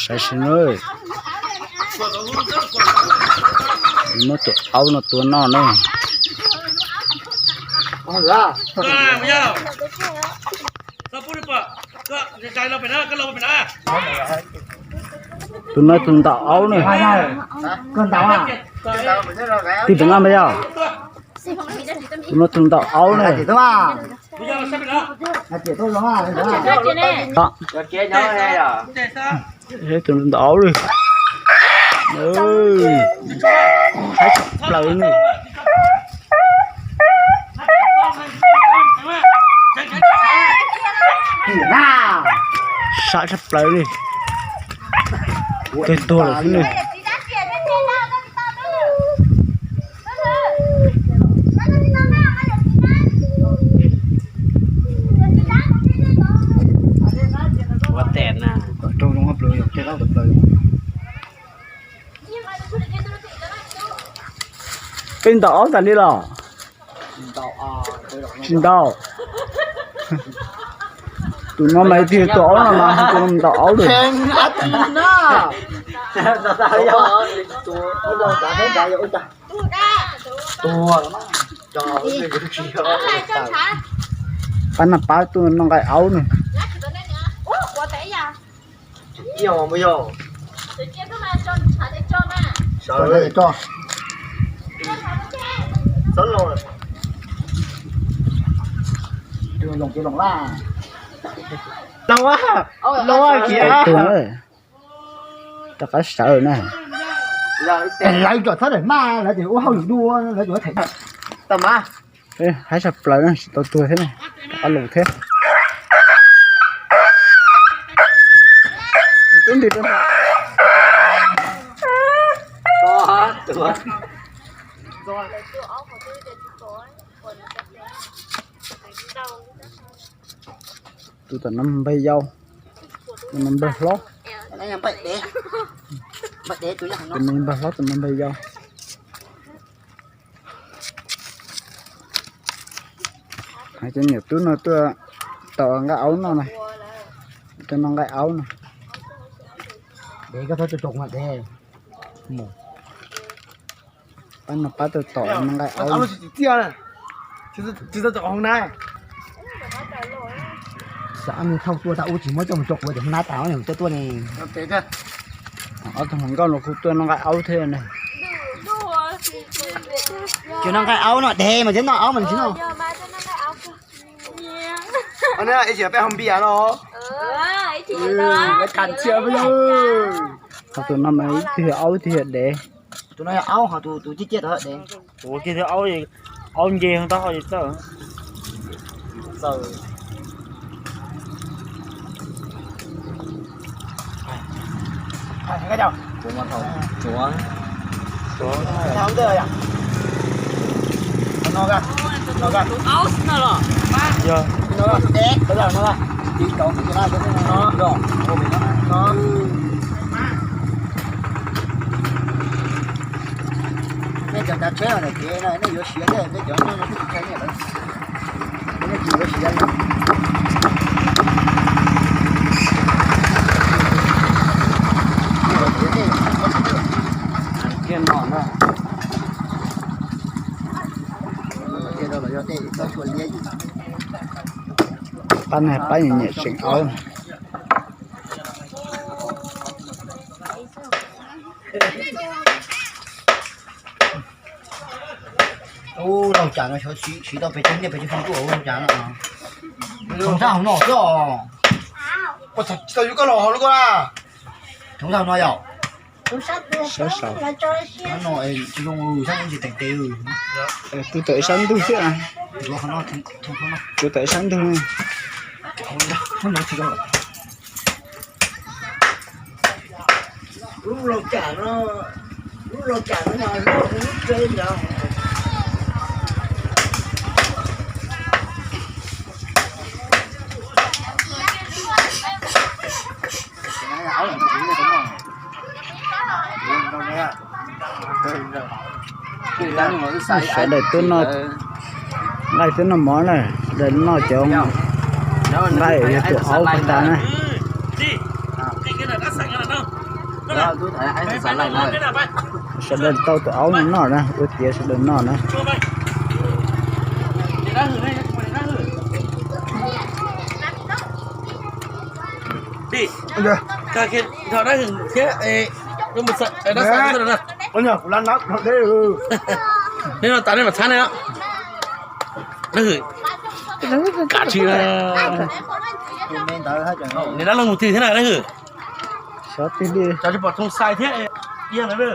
Saib seb na, muab tus aub no tua noj na. Tus no tus ntaus aub na. Tig pem no mas yog. Tus no tus ntaus aub na. Tus ntaus aub li. Saib tshaj plaws li. Saib tshaj plaws li. Kawg tuag lawm xwb ne. Ua tes na. Peb ntaus aub tas li los? Tsis ntaus. Tus no mas tiag tus aub no mas tus no ntaus aub lawm. Pab no pab tuaj noj nqaij aub na. Lawv tsis tau tuag, rov qab sawv na. Lawv txhob daim hmab, lawv tias ua hauj lwm dua, lawv tsis ua them. Haib tshaj plaws na, tsis tau tuag thiab na, rov qab los thiab. Twb nti rau ntawd. Tus tom no npawg yau, tus no npawg hlob. Tus no npawg hlob, tus no npawg yau. Hais cov niam tub no tuaj tom nqaij aub noj na, tuaj noj nqaij aub no. Pab no pab tuaj tom noj nqaij aub. Xav nws thauj tuaj tas ub tsis muab coj mus tso quav cov hoob nab tas tuaj tuaj ne. Ob tug hluas nkauj no kuj tuaj noj nqaij aub thiab ne. Tsis noj nqaij aub no, dev mas thiab noj aub mas tsis noj. Ho tus no mas ib tug yog aub ib tug yog dev. Tus no yog aub, ho tus ciaj ciaj tus dev. Tus ciaj ciaj aub, aub nce taub hau txawj. Nej cov tav tsheb daim kev no nej yuav siav thiab, peb cov nyob no twb tsis ntshai nej lawm. Nej tsis yuav siav li. Kiag no na. Pab no pab nyiam nyiam tseem aub. Ub, laug cas no siv tau pes tsawg niaj pes tsawg xyoo tuaj ua laug cas no. Tsoom sab hauv no xwb os. Tsis tau yuav koj los hauv lub ko na. Tsoom sab hauv no yom. Sab saud. No tsis zoo, sab tsis teem tes. Kuv tawm ib sab ntug xwb. Kuv tawm ib sab ntug. Lub laug cas no, lub laug cas no mas lub tsev ntawd. Sawv daws tuaj noj nqaij tuaj noj mov na, sawv daws noj cov nqaij yog tus aub puag ta na. Sawv daws tau tus aub no noj na, ua tiav sawv daws noj na. Nej no tas nej mam txhab nej. Dab hwm, kav tsij, niag dab laug mus twg thiab na dab hwm? Xyov twg li, tsis pom Thoob Xais thiab Iab na.